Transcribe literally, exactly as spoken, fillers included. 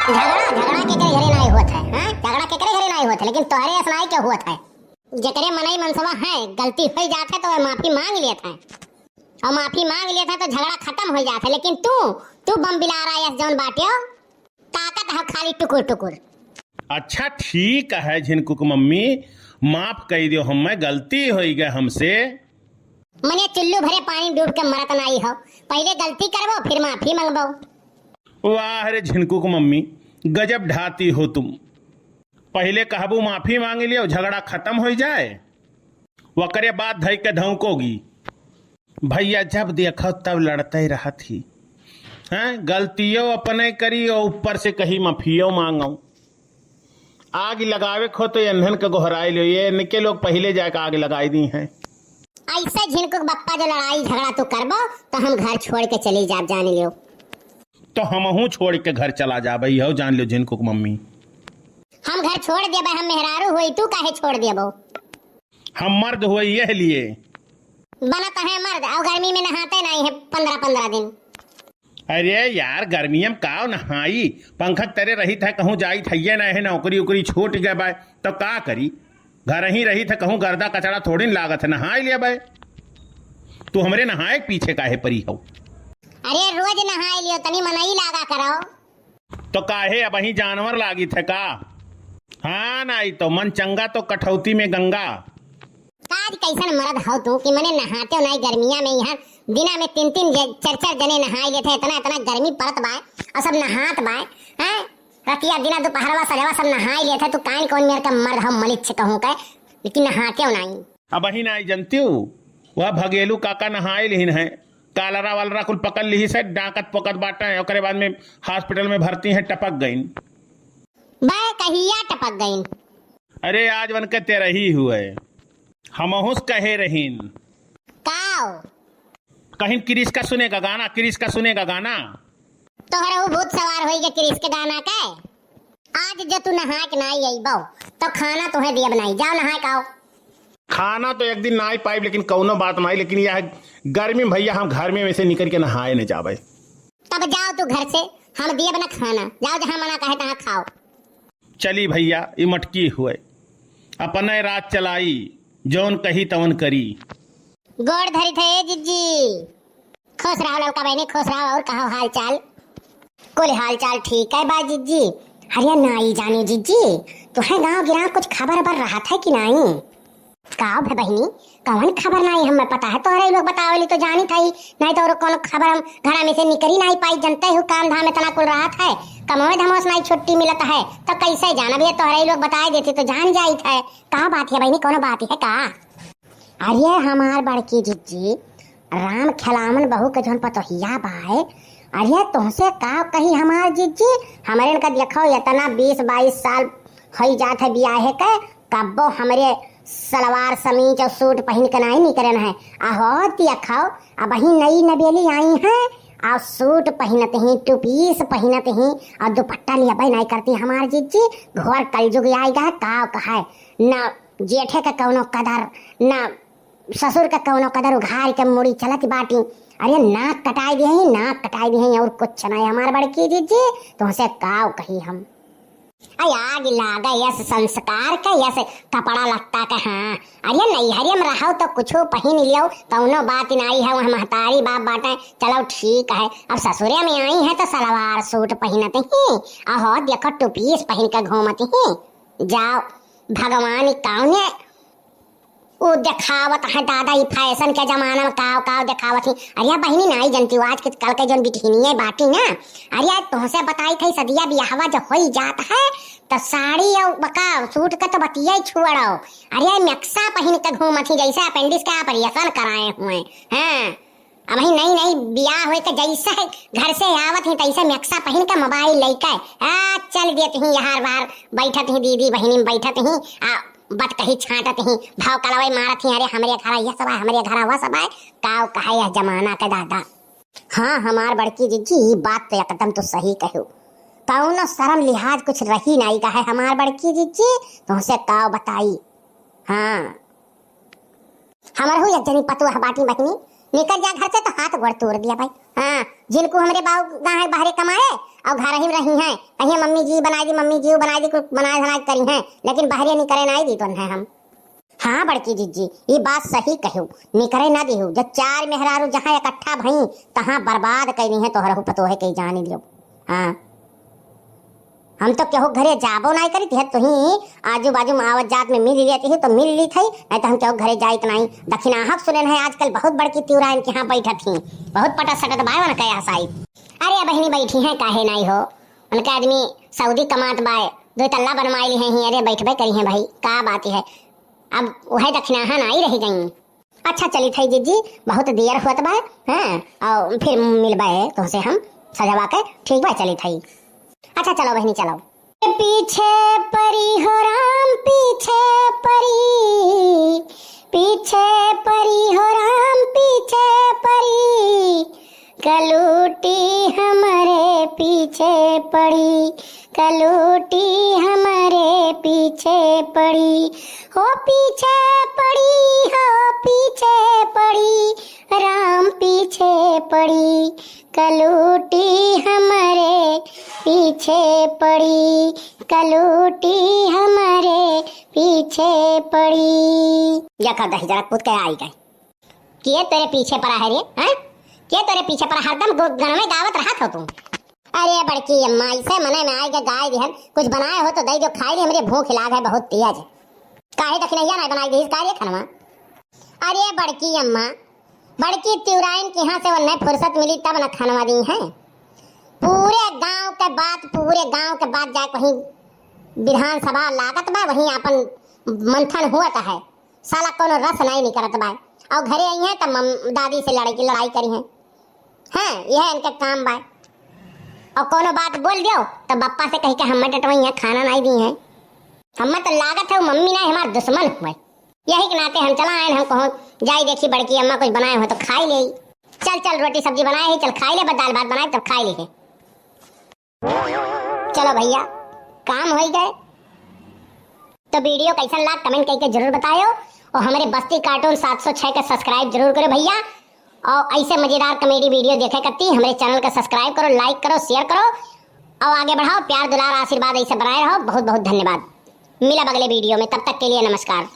झगड़ा, झगड़ा केकरे घरे नाई होत है, हाँ? झगड़ा केकरे घरे नाई होत है, लेकिन तोहरे अस नाई के होत है। जेकरे मनई मनसवा है, गलती होइ जात है तो वह माफी मांग लेत है। और माफी मांग लेत है तो झगड़ा खतम होइ जात है, लेकिन तू, तू बम बिलारा यस जौन बाट्यो, ताकत है खाली टुकुर टुकुर। अच्छा ठीक है झिनकुक मम्मी, माफ कइ दियो, हम्मे गलती होइ गए हमसे। मने चुल्लू भरे पानी डूब के मरत नाई हो, पहिले गलती करबो फिर माफी मंगबो। वाह रे झिनकुक मम्मी, गजब ढाती हो तुम। पहिले कहबू माफी मांग लियो, झगड़ा खतम होइ जाए, वकरे बाद धइ के धौंकोगी। भइया जब देखो तब लड़ते रहत ही, हैं? गलतियो अपने करी और ऊपर से कही माफियो मांगो। आग लगावे को हो तो एन्हन के गोहराइ लियो, ये इनके लोग पहिले जाके आग लगाइ दी हैं। ऐसे झिनकुक बप्पा जो लड़ाई झगड़ा तू करबो तो हम घर छोड़ के चली जाब, जान लियो। तो हमहू छोड़ के घर चला जाबे, इहो जान लियो झिनकुक मम्मी। हम घर छोड़ देबे, हम मेहरारू होई, तू काहे छोड़ देबो? हम मर्द होई यह लिए। बनत है मर्द, और गर्मी में नहाते नहीं है पन्द्रह पन्द्रह दिन। अरे यार, गर्मियम काव नहाई, पंखा के तरे रहित है, कहूँ जाइत हइये ना है, नौकरी उकरी छूट गए बाय, तो का करी? घर ही रहित है, कहूँ गर्दा कचड़ा थोड़ी न लागत है, नहाई लिया बाय। तू हमरे नहाए के पीछे काहे परी हो? अरे रोज नहाए लियो, तनी मनई लागा करो। तो काहे अबहीं जानवर लागित है का? हाँ, नाई तो मन चंगा तो कठौती में गंगा। आज कैसन मर्द हो तू कि मने नहाते हो नाई गर्मिया में, यहाँ दिना में तीन तीन ज-, चार चार जने नहाई लेते हैं, इतना इतना गर्मी पड़त बाय और सब नहात बाय, हैं? रतिया दिना दोपहरवा सजवा सब नहाई लेते हैं, तू काइन कौन मेर का मर्द हो मलिच्छ कहूँ के, लेकिन नहाते हो नाई। अबहीं नाई जनती हूँ, वह भगेलू काका नहाए लिहिन है, कालरा वालरा कुल पकड़ लिहिस है, डाकत पोकत बाटे, ओकरे बाद में hospital में भर्ती है, टपक गइन। बे कहिया टपक गइन? अरे आज वन के तेरही हुए, हमहुस कहे रहीन। काव? कहिन क्रिस का सुनेगा गाना, क्रिस का सुनेगा गाना। तोहरे ऊ भूत सवार होई के क्रिस के गाना के? आज जो तू नहाए के नाई अइबो, तो खाना तुहे दियब नाई। जाओ नहाए के आओ। खाना तो एक दिन नाई पाइब, लेकिन कौनो बात नाई, लेकिन यह गर्मी में भइया हम घर में, में से निकल के नहाए न जाबे। तब जाओ तू घर से, हम दियब न खाना। जाओ जहाँ मना कहे तहाँ खाओ। चली भइया, ई मटकी हुए, अपने राज चलाई, जौन कही तवन करी। गोड़ धरी थे जिज्जी। खुश रहो ललका बहिनी, खुश रहो। और कहो हाल चाल? कुल हाल चाल ठीक है बा जिज्जी। अरे नाई जानी जिज्जी, तुहे गाँव गिराव कुछ खबर अबर रहत है कि नाई? का भे बहिनी, कौन खबर नाई? हमें पता है तोहरे लोग बतावेली तो जानी था ही, नाई तो और कौन खबर हम घरा में से निकरी नाई पाई। जनते हो काम धाम इतना कुल रहत है, कमवे धमोस नाई छुट्टी मिलत है, तो कैसे जानब? ये तोहरे लोग बताए देते तो जान जाइत है। का बात है बहिनी, कौन बात है का? अरे हमार बड़की जिज्जी, राम खेलावन बहू के जौन पतोहिया बाय, अरे तुहसे का कही हमार जिज्जी, हमरे इनका देखो इतना बीस बाईस साल होई जात है बियाहे के, कब्बो हमरे सलवार समीज और सूट पहिन के नाई निकरन है। अहो देखो, अबहीं नई नबेली आई हैं, और सूट पहिनत ही, टू पीस पहिनत ही, और दुपट्टा लिया नाई करती हमार जिज्जी। घोर कलजुग आइगा, का कहे, न जेठे के कौनो कदर, न ससुर के कौनो कदर, उघार के मुड़ी चलत बाटी। अरे नाक कटाई दिहे, नाक कटाई दिहे, और कुछ नहीं हमार बड़की जिज्जी, तुहसे काव कही हम। अरे आग लागे यस संस्कार के, यस कपड़ा लत्ता के। हाँ, अरे नैहरे में रहो तो कुछो पहिन लियो, कौनो बात नाई है, वहाँ महतारी बाप बाटे, चलो ठीक है। अब ससुरे में आई है तो सलवार सूट पहिनत ही, अहो देखो टू पीस पहिन के घूमत ही। जाओ, भगवान कौने ऊ देखावत है दादा, ई फैशन के जमाना में काव काव देखावत ही। अरे बहिनी नाई जनती, आज के कल के जौन बिटहिनिये बाटी ना, अरे तोहसे बताई थी सदिया बियाहवा जब होई जात है तो साड़ी और बका सूट का तो बतिये छोड़ो। अरे मैक्सा पहिन के घूमत ही जैसे अपेंडिक्स का ऑपरेशन कराए हुए। हाँ, अबहीं नई नई बियाह होए के जैसे घर से आवत ही तैसे मैक्सा पहिन के मोबाइल लेके आ चल देत ही, यहार बाहर बैठत ही, दीदी बहिनी में बैठत ही, आ बतकही छांटत ही, भाव कलवई मारत ही, अरे हमरे घरा यह सब है, हमरे घरा वह सब है। काव कहे यह जमाना के दादा। हाँ हमार बड़की जिज्जी, ई बात तो एकदम तो सही कहू, कौनो शर्म लिहाज कुछ रही नाई कहे हमार बड़की जिज्जी, तुहसे काव बताई। हाँ, हमरहू एक जनी पतोह बाटी बहिनी, निकर जा घर से तो हाथ गोड़ तोड़ दिया भाई। हाँ, जिनको हमरे बाऊ गा है बहरे कमाए और घर ही रही हैं, कहिए मम्मी जी बनाई दी, मम्मी जी बनाई दी, कुछ बनाए धनाए करी हैं, लेकिन बहरे निकरे नाई दी तो है हम। हाँ बड़की जिज्जी, ये बात सही कहू, निकरे ना दिहू। जब चार मेहरारू जहाँ इकट्ठा भई, तहाँ बर्बाद कइली हैं तोहरहू पतोहे के, जानी दियो। हाँ, हम तो केहू घरे जाबो नाई करी, तिहे तुही आजू बाजू में आवत जात में मिल लेती ही तो मिल ली थई, नहीं तो हम केहू घरे जाइत नाई। दखिनाहक सुने है आजकल बहुत बड़की तिउराइन के यहाँ बैठत ही, बहुत पटा सटत बाय वन कया साई। अरे बहिनी बैठी हैं, काहे नाई हो, उनका आदमी सऊदी कमात बाय, दो तल्ला बनवाई ली हैं ही, अरे बैठबे करी हैं भाई, का बात है। अब वह दखिनाहा नाई रही गई। अच्छा चली थई जिज्जी, बहुत देर होत बा, हाँ, और फिर मिलबे तोहसे हम सजवा के, ठीक बा, चली थई। अच्छा चलो बहिनी चलो। पीछे पड़ी हो राम, पीछे पड़ी, पीछे पड़ी हो राम, पीछे पड़ी। कलूटी हमरे पीछे पड़ी, कलूटी हमरे पीछे पड़ी, हो पीछे पड़ी, हो पीछे पड़ी, राम पीछे पड़ी, कलूटी हमरे पीछे पड़ी, कलूटी हमरे पीछे पड़ी। देखा दही जरा कूद के आई गए। के तोरे पीछे पड़ा है रे, हैं? के तोरे पीछे पड़ा? हरदम गो-, गनवे गावत रहत हो तू। अरे बड़की अम्मा, इसे मने में आए के गाय दिहन, कुछ बनाए हो तो दे दो, खाई ले, हमरे भूख लाग है बहुत तेज। काहे दखिनैया ना बनाई दीस, का रे खनवा? अरे बड़की अम्मा, बड़की तिउराइन के यहाँ से वन्ने फुर्सत मिली तब न खनवा दी है। पूरे गांव के बात, पूरे गांव के बात जाके वहीं विधानसभा लागत बा, वहीं आपन मंथन हुआ है। साला कोनो रस नाई निकरत बा। और घरे आई हैं त मम-, दादी से लड़ाई की लड़ाई करी हैं। हाँ, यह इनके काम बा। और कोनो बात बोल दियो त बप्पा से कही के हमें डटवाई हैं, खाना नाई दी हैं। हमें तो लागत है वो मम्मी ना हमार दुश्मन हुए। यही के नाते हम चला आए, हम कहो जाई देखी बड़की अम्मा कुछ बनाए हो तो खाई ले। चल चल रोटी सब्जी बनाए है, चल खाई ले, बस दाल भात बनाए तब खाई ले। चलो भैया, काम होइ गए। तो video कैसन लाग comment करके जरूर बतायो और हमरे बस्ती cartoon सात सौ छह के subscribe जरूर करो भैया। और ऐसे मजेदार comedy video देखे करती हमरे channel का subscribe करो, like करो, share करो और आगे बढ़ाओ। प्यार दुलार आशीर्वाद ऐसे बनाए रहो। बहुत बहुत धन्यवाद। मिलब अगले video में, तब तक के लिए नमस्कार।